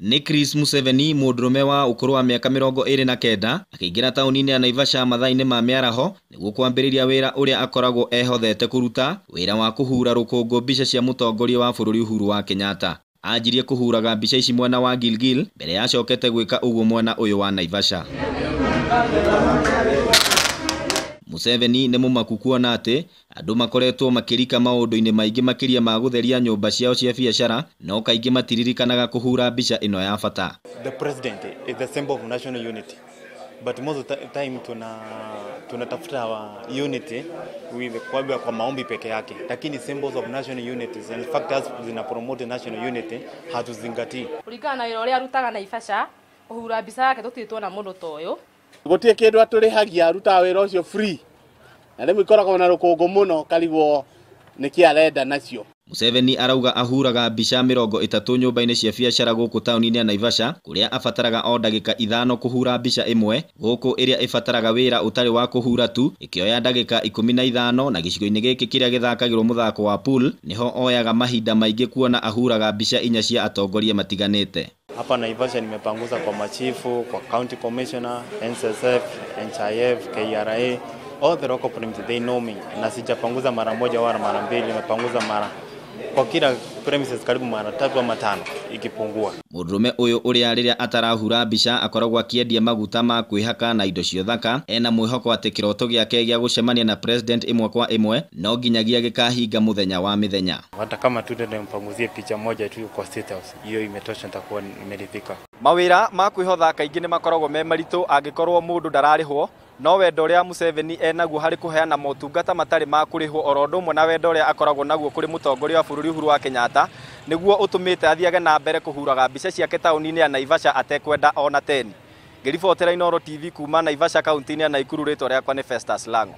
Nĩ Chris Museveni, mũndũrũme wa ũkũrũ wa mĩaka 29, akĩingĩra taũni-inĩ ya Naivasha mathaa-inĩ ma mĩaraho nĩguo kwambĩrĩria wĩra ũrĩa akoragwo ehothete kũruta, wĩra wa kũhura rũkũngũ mbica cia mũtongoria wa bũrũri Uhuru wa Kenyatta. Anjirie kũhuraga mbica ici mwena wa Gilgil mbere ya acokete gwĩka ũguo mwena ũyũ wa Naivasha. Museveni nĩ mũmaku kuona atĩ andũ makoretwo makĩrika maũndũ-inĩ maingĩ makĩria ma gũtheria nyũmba ciao cia biacara, no kaingĩ matiririkanaga kũhura mbica ĩno ya bata. The president is the symbol of national unity, but most of the time tunatafuta unity with kwa maombi peke yake, lakini symbols of national unity and factors zina promote national unity hatuzingatii. Kulingana na wĩra ũrĩa arutaga Naivasha, kũhura mbica yake tũtirĩ tuona mũndũ ta ũyũ. Gũtirĩ kĩndũ atũrĩhagia, arutaga wĩra ũcio free, na rĩmwe ikoragwo na rũkũngũ mũno karigwo nĩkĩ arenda nacio. Museveni arauga ahuraga mbica 30 nyũmba-inĩ cia biacara gũkũ taũni-inĩ ya Naivasha, kũrĩa abataraga o ndagĩka 5 kũhura mbica ĩmwe, gũkũ ĩrĩa ĩbataraga wĩra ũtarĩ wa kũhura tu ĩkĩoya ndagĩka 15, na gĩcigo-inĩ gĩkĩ kĩrĩa gĩthakagĩrwo mũthako wa pool nĩho oyaga mahinda maingĩ kuona ahuraga mbica 4 cia atongoria matiganĩte. Hapa Naivasha nimepanguza kwa machifu, kwa county commissioner, NSSF, NHIF, KRA, all the local premises, they know me. Na sijapanguza mara moja wala mara mbili, nimepanguza mara kwa kila premises karibu mara 3 ama 5 ikipungua. Mũndũrũme ũyũ ũrĩa rĩrĩa atarahura mbica akoragwo akĩendia maguta ma kwĩhaka na indo cia ũthaka, ena mwĩhoko atĩ kĩroto gĩake gĩa gũcemania na president ĩmwe kwa ĩmwe no nginyagia gĩkahinga mũthenya wa mĩthenya. Hata kama tu ndio nimpanguzie picha moja tu kwa State House, hiyo imetosha, nitakuwa nimeridhika. Mawĩra ma kwĩhotha kaingĩ nĩ makoragwo me maritũ angĩkorwo mũndũ ndararĩhwo, no wendo ũrĩa Museveni enaguo harĩ kũheana motungata matarĩ ma kũrĩhwo oro ũndũ ũmwe na wendo ũrĩa akoragwo naguo kũrĩ mũtongoria wa bũrũri Uhuru wa Kenyatta nĩguo ũtũmĩte athiage na mbere kũhuraga mbica ciake taũni-inĩ ya Naivasha atekwenda ona teni. Ngĩribotera Inooro TV kuma Naivasha kaunti-inĩ ya Nakuru, rĩtwa rĩakwa nĩ Festus Lango.